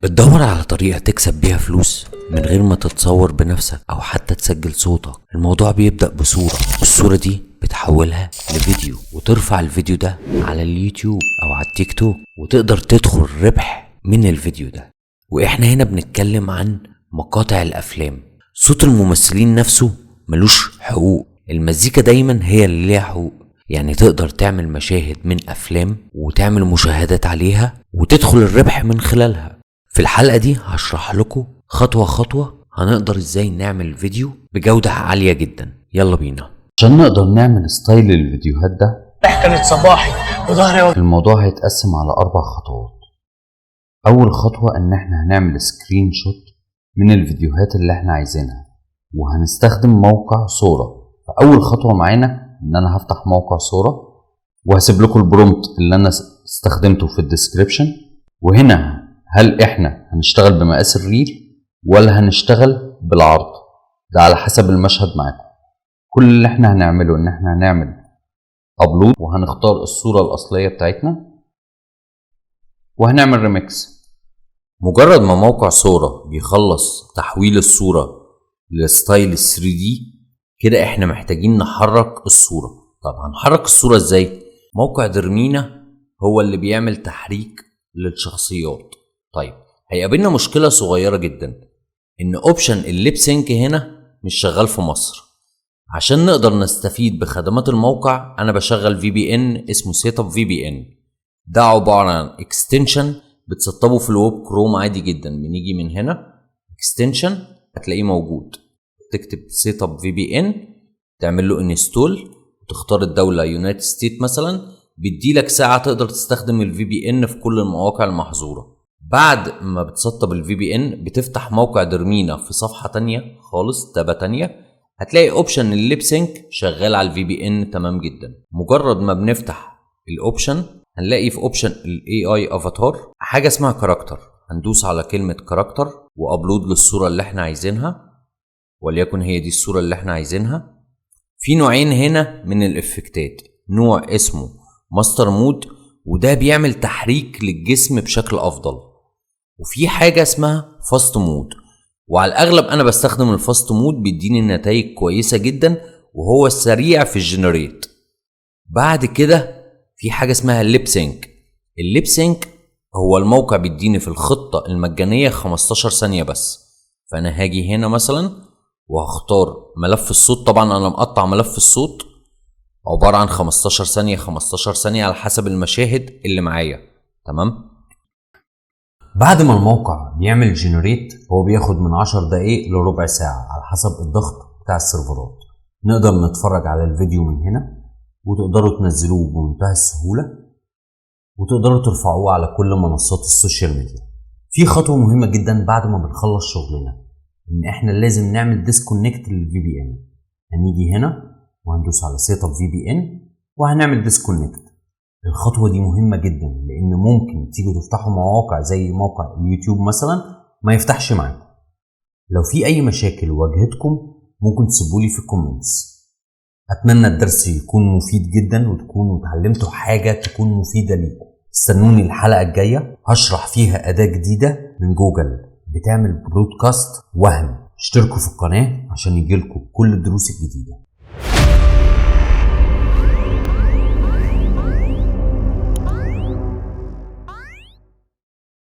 بتدور على طريقة تكسب بيها فلوس من غير ما تتصور بنفسك أو حتى تسجل صوتك. الموضوع بيبدأ بصورة، والصورة دي بتحولها لفيديو وترفع الفيديو ده على اليوتيوب أو على التيك توك، وتقدر تدخل ربح من الفيديو ده. وإحنا هنا بنتكلم عن مقاطع الأفلام. صوت الممثلين نفسه ملوش حقوق، المزيكا دايما هي اللي ليها حقوق. يعني تقدر تعمل مشاهد من أفلام وتعمل مشاهدات عليها وتدخل الربح من خلالها. في الحلقة دي هشرح لكم خطوة خطوة هنقدر ازاي نعمل فيديو بجودة عالية جدا. يلا بينا. عشان نقدر نعمل style الفيديوهات ده، كانت صباحي وظهري الموضوع هيتقسم على 4 خطوات. أول خطوة إن إحنا هنعمل screenshot من الفيديوهات اللي إحنا عايزينها، وهنستخدم موقع Sora. فأول خطوة معانا إن أنا هفتح موقع Sora، وهسيب لكم ال prompt اللي أنا استخدمته في ال description. وهنا هل إحنا هنشتغل بمقاس ال reel ولا هنشتغل بالعرض؟ ده على حسب المشهد معاكم. كل اللي إحنا هنعمله إن إحنا هنعمل upload، وهنختار الصورة الأصلية بتاعتنا، وهنعمل ريميكس. مجرد ما موقع Sora بيخلص تحويل الصورة ل style 3D كده، احنا محتاجين نحرك الصورة. طب هنحرك الصورة ازاي؟ موقع Dreamina هو اللي بيعمل تحريك للشخصيات. طيب هيقابلنا مشكلة صغيرة جدا، ان option ال lip sync هنا مش شغال في مصر. عشان نقدر نستفيد بخدمات الموقع انا بشغل VPN اسمه سيت اب في بي ان. ده عبارة عن extension بتسطبه في ال web Chrome عادي جدا. بنيجي من هنا extension هتلاقيه موجود، تكتب سيت اب في بي ان، تعمل له install، وتختار الدولة United States مثلا. بيديلك ساعة تقدر تستخدم ال VPN في كل المواقع المحظورة. بعد ما بتسطب ال VPN بتفتح موقع Dreamina في صفحة تانية خالص، تابة تانية، هتلاقي option ال lip sync شغال على ال VPN تمام جدا. مجرد ما بنفتح ال option هنلاقي في option ال AI avatar حاجه اسمها character. هندوس على كلمه character و upload للصوره اللي احنا عايزينها، وليكن هي دي الصوره اللي احنا عايزينها. في نوعين هنا من ال effectات، نوع اسمه master mode وده بيعمل تحريك للجسم بشكل افضل، وفي حاجه اسمها fast mode، وعلى الاغلب انا بستخدم ال fast mode، بيديني نتائج كويسه جدا وهو سريع في ال generate. بعد كده في حاجه اسمها ال lip sync. ال lip sync هو الموقع بيديني في الخطه المجانيه 15 ثانيه بس. فانا هاجي هنا مثلا وهختار ملف الصوت. طبعا انا مقطع ملف الصوت عباره عن 15 ثانيه 15 ثانيه على حسب المشاهد اللي معايا. تمام. بعد ما الموقع بيعمل generate هو بياخد من 10 دقايق لربع ساعة على حسب الضغط بتاع السيرفرات. نقدر نتفرج على الفيديو من هنا، وتقدروا تنزلوه بمنتهى السهولة، وتقدروا ترفعوه على كل منصات ال social media. في خطوة مهمة جدا بعد ما بنخلص شغلنا، ان احنا لازم نعمل disconnect لل VPN. هنيجي هنا وهندوس على سيت اب في بي ان وهنعمل disconnect. الخطوة دي مهمة جدا لأن ممكن تيجوا تفتحوا مواقع زي موقع اليوتيوب مثلا ما يفتحش معاكم. لو في أي مشاكل واجهتكم ممكن تسيبولي في ال comments. أتمنى الدرس يكون مفيد جدا وتكونوا اتعلمتوا حاجة تكون مفيدة ليكم. استنوني الحلقة الجاية هشرح فيها أداة جديدة من جوجل بتعمل broadcast وهم. اشتركوا في القناة عشان يجيلكم كل الدروس الجديدة.